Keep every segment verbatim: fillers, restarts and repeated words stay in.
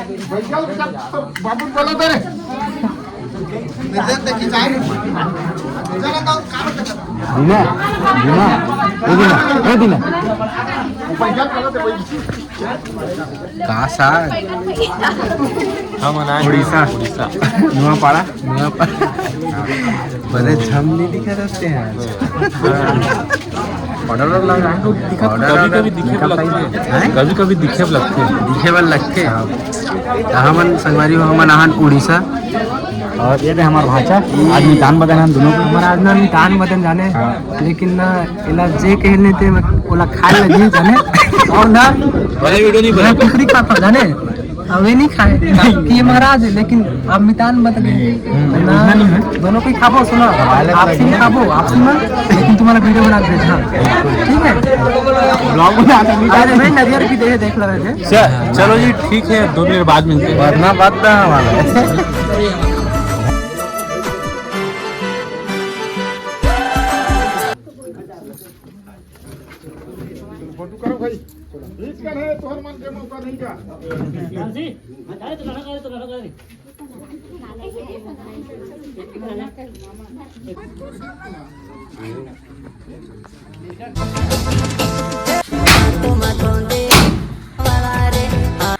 बाबू बोला था रे। दीना, दीना, ए दीना, ए दीना। का साग? हम ना उड़ीसा। उड़ीसा। नुआपाड़ा। नुआपाड़ा। बड़े झम नहीं दिखा रहते हैं आज। ऑर्डर लगा है। दिखा तो ऑर्डर कभी-कभी ऑर्डर दिखे निकाल लगथे। पाएंगे। हैं? कभी-कभी दिखे लगथे। दिखे बर लगथे। हाँ। तो हमन संगवारी हो, हमन आहन उड़ीसा। और ये दे हमार भांचा, आज मितान बदन हम दोनों को। हमारा आज ना मितान बदन जाने, हाँ। लेकिन ना, एला जे कह लेते, मैं ओला खाए लगी जाने। और ना, भले वीडियो नहीं मैं बना। कुकरी खाता जाने। अबे नहीं खाए कि ये महाराज है, लेकिन अब मितान बदल गए। हम्म, ना, उतना नहीं है। दोनों को ही खाबो, सुनो, आप सी खाबो, आप सी मत, लेकिन तुम्हारा वीडियो बना के भेजना, ठीक है? ब्लॉग बना के नहीं अरे भाई, नरियर की दे, देख लो रे। च-, चलो जी, ठीक है, दो मिनट बाद मिलते हैं। वरना बात ना हमारा। फोटो करो भाई। इसका है तोहर मन के मौका नहीं का।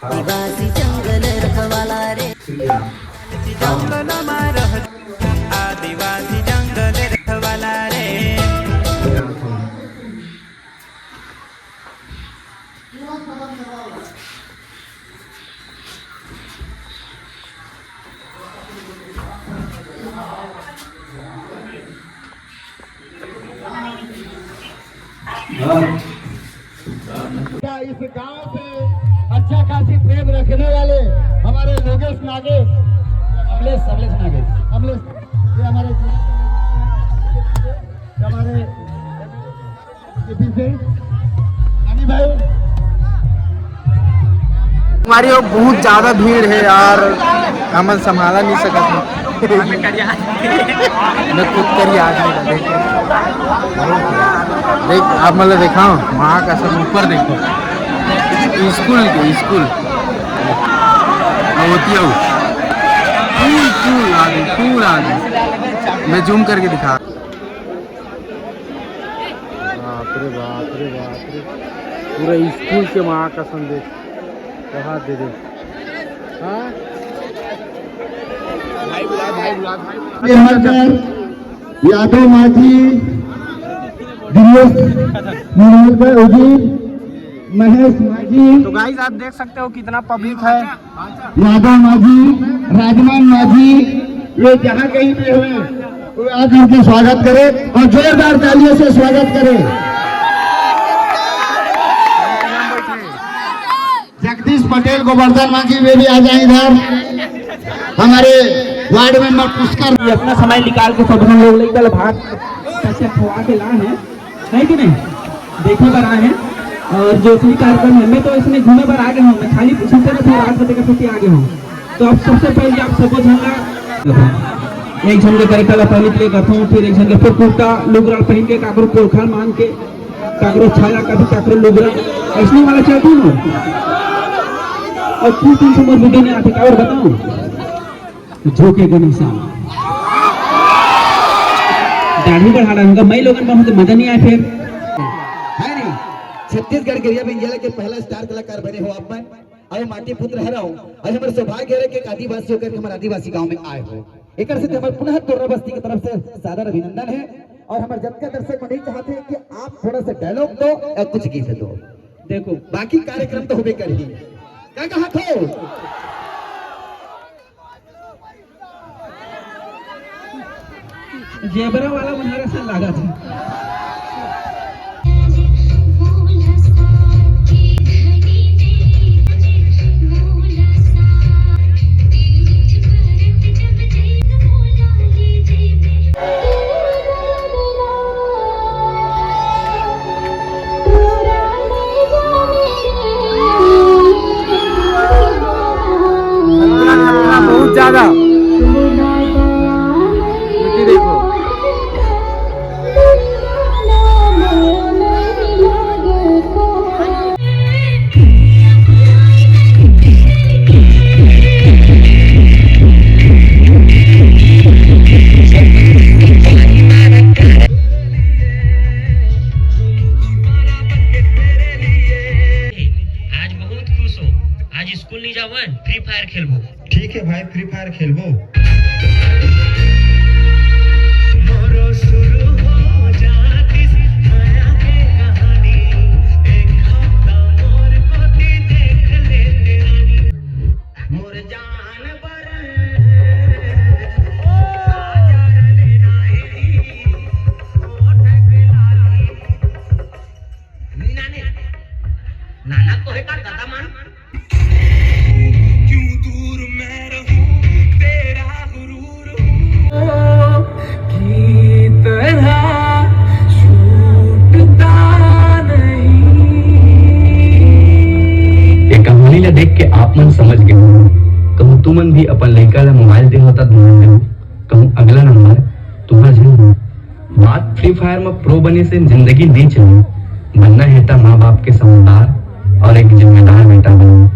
आदिवासी जंगल रखवाला रे। आदिवासी जंगल रखवाला रे। क्या इस गांव से अच्छा खासी प्रेम रखने वाले हमारे योगेश नागेश, अमलेश, अमलेश नागेश, अमलेश, ये हमारे, हमारे हमारी ओर बहुत ज्यादा भीड़ है यार, हमन संभाला नहीं सकत है। मैं खुद कर ही आदमी का देख, देख आप मतलब देखा, वहाँ का सब ऊपर देखो, स्कूल के स्कूल, होती है वो। फुल फुल आदमी, फुल आदमी। मैं जूम करके दिखा। बाप रे बाप रे बाप रे, पूरा स्कूल के माँ का संदेश। कहा दे दे। हाँ? यादव माझी, दिनेश मनोहर भाई, उजी, महेश माझी। तो गाइस, आप देख सकते हो कितना पब्लिक है। यादव माझी, राजमान माझी, वे जहाँ कहीं पे हुए, वो आकर के स्वागत करें और जोरदार तालियों से स्वागत करें। जगदीश पटेल, गोवर्धन माझी, वे भी आ जाए इधर। हमारे वार्ड मेंबर पुष्कर। अपना समय निकाल के सब हम लोग लेकर भाग पैसे खवा के लाए हैं। है कि नहीं? देखे बर आए हैं। और जो असली कार्यक्रम है, मैं तो इसमें घूमे बर आ गया हूँ, मैं खाली सुते रहते हैं, रात को देखा सोते आ गया हूँ। तो अब सबसे पहले आप सबको झंडा, एक झन के करेक्टर ला पहले प्ले करता हूँ, फिर एक झन के फिर कुर्ता लुगरा पहन के, काकरो पोरखा मान के, काकरो छाया, कभी काकरो लुगरा, ऐसने वाला चाहती हूँ। और तू तीन सौ मोर वीडियो नहीं आते, क्या और बताऊँ? झोंके गणेशा। दाढ़ी बढ़ा रहा हूँ, मैं लोगन बहुत मजा नहीं आया फिर। है नहीं? छत्तीसगढ़ के रिया बंजारा के पहला स्टार कलाकार बने हो आप मन। अउ माटी पुत्र हरव, अउ हमर सौभाग्य हरे के आदिवासी होकर के हमर आदिवासी गांव में आए हो। एकर से हमर पुनः तोर्रा बस्ती की तरफ से सादर अभिनंदन है। और हमर जनता दर्शक मन यही चाहते हैं कि आप थोड़ा सा डायलॉग दो और कुछ गीत दो। देखो, बाकी कार्यक्रम तो होबे करही। का कहा थो? जेबरा वाला बनारस से लागत है। बहुत ज्यादा। देखो। नहीं जावन, फ्री फायर खेलबो। ठीक है भाई, फ्री फायर खेलबो। नाना, नाना को है का दादा मान? क्यों दूर मैं रहूं, तेरा गुरूर हूं। की तरह छूटता नहीं। ये कहानी ला देख के आप मन समझ गए हो। कहूँ तुमन भी अपन लइका ला मोबाइल दे होता, कहूँ अगला नंबर तुम्हारा झन हो। बात फ्री फायर में प्रो बने से जिंदगी नहीं चली। बनना है त माँ बाप के समझदार और एक जिम्मेदार बेटा बनो।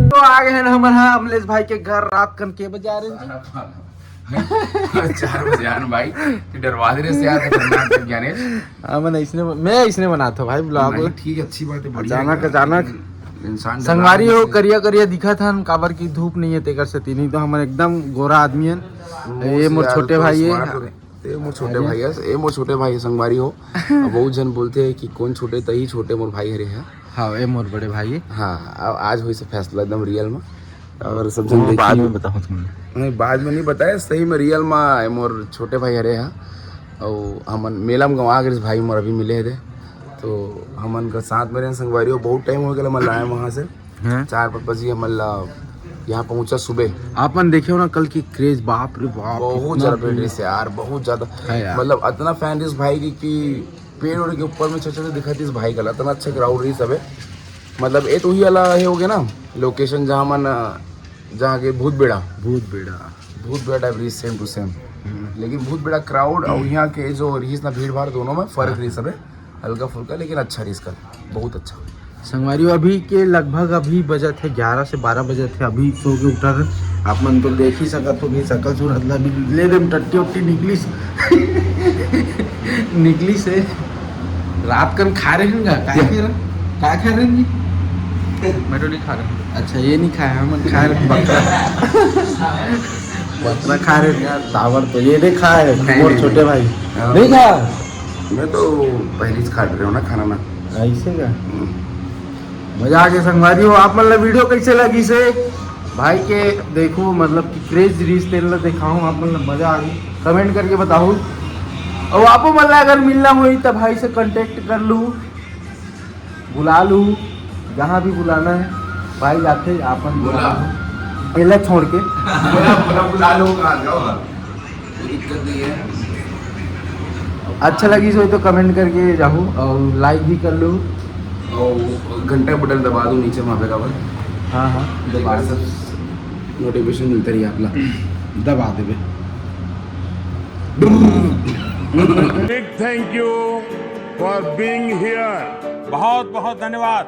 तो आ गए हैं हमर हा अमलेश भाई के घर। रात कन के बजे आ रहे हैं जी? चार बजे आन भाई, तो डरवा दे रहे से यार, खतरनाक है ज्ञानेश। हाँ, मैं इसने, मैं इसने बनाता हूँ भाई ब्लॉग। नहीं, ठीक है, अच्छी बात है, बढ़िया अचानक, है। अचानक इंसान डरा संगवारी हो, नहीं। करिया करिया दिखा था, काबर की धूप नहीं है, तेकर से तीन ही तो हमन एकदम गोरा आदमी हन। तो ये मोर यार, छोटे तो भाई है। Smart हो गए। ये मोर छोटे भाई है, ये मोर छोटे भाई है, संगवारी हो। अब बहुत जन बोलते हैं कि कौन छोटे, तही छोटे मोर भाई हरे है। हाँ, ये मोर बड़े भाई है। हाँ, अब आज होइस फैसला एकदम रियल में। और सब जन हाँ, देखिए। बाद में बताओ तुमने। नहीं, बाद में नहीं बताया, सही में रियल में ये मोर छोटे भाई हरे हा। और हमन मेला में गंवा गए भाई मोर अभी मिले थे, तो हमन का साथ में रहे संगवारी हो, बहुत टाइम हो गया हमन लाए वहाँ से। हाँ। चार पाँच बजे हमन ला यहाँ पहुँचा सुबह। आप मन देखे हो ना कल की क्रेज, बाप रे बाप, बहुत कितना ज्यादा भीड़। Fan रहिस यार, बहुत ज्यादा। है यार। मतलब इतना फैन रहिस भाई की, कि पेड़ ओड़ के ऊपर में छोटे छोटे दिखाती इस भाई का, इतना अच्छा क्राउड रहिस सबे। मतलब ये तो ही वाला है हो गया ना लोकेशन जहाँ मन, जहाँ के भूत बेड़ा, भूत बेड़ा। भूत बेड़ा टाइप रहिस, same to same। लेकिन भूत बेड़ा क्राउड और यहाँ के जो रहिस ना भीड़ भाड़, दोनों में फर्क रहिस सबे, हल्का फुल्का लेकिन अच्छा रहिस कल, बहुत अच्छा। संगवारी हो, अभी के लगभग अभी बजत है ग्यारह से बारह बजत है, अभी सो के उठा रहे। आप मन तो देख ही सकत हो भी सकल सूरत ला भी ले दे टट्टी उट्टी निकलिस। निकलिस है। रात कन खा रहे हैं का? काय खा रहे हैं? काय खा रहे हैं जी? मैं तो नहीं खा रहा हूँ। अच्छा, ये नहीं खाया, हमन खा रहे हैं बकरा। बकरा खा रहे हैं यार, तावर तो ये दे खा है, नहीं, मोर नहीं, छोटे नहीं। भाई। हाँ। नहीं खा? मैं तो पहली से खा रहे हो ना खाना ना। ऐसे का? हम्म। मजा आ गया संगवारी हो। आप मन ला वीडियो कैसे लगिस हे भाई के? देखो, मतलब कि क्रेज रहिस तेन ला देखाऊँ, आप मन ला मजा आ गई, कमेंट करके बताओ। और आपो मन ला अगर मिलना होई त भाई से कॉन्टैक्ट कर लू, बुला लू, जहाँ भी बुलाना है भाई जाते आपन बुला बुला। लू। एला छोड़ के। बुला, बुला, बुला लो, कहाँ जाओ आप? कोई दिक्कत नहीं है। अच्छा लगिस होई तो कमेंट करके जाहू और लाइक भी कर लू। और घंटा बटन दबा दो नीचे वहाँ पे का बस। हाँ, हाँ, दबा दो। सब नोटिफिकेशन मिलता रही आप ला। दबा देबे। Big thank you for being here। बहुत बहुत धन्यवाद।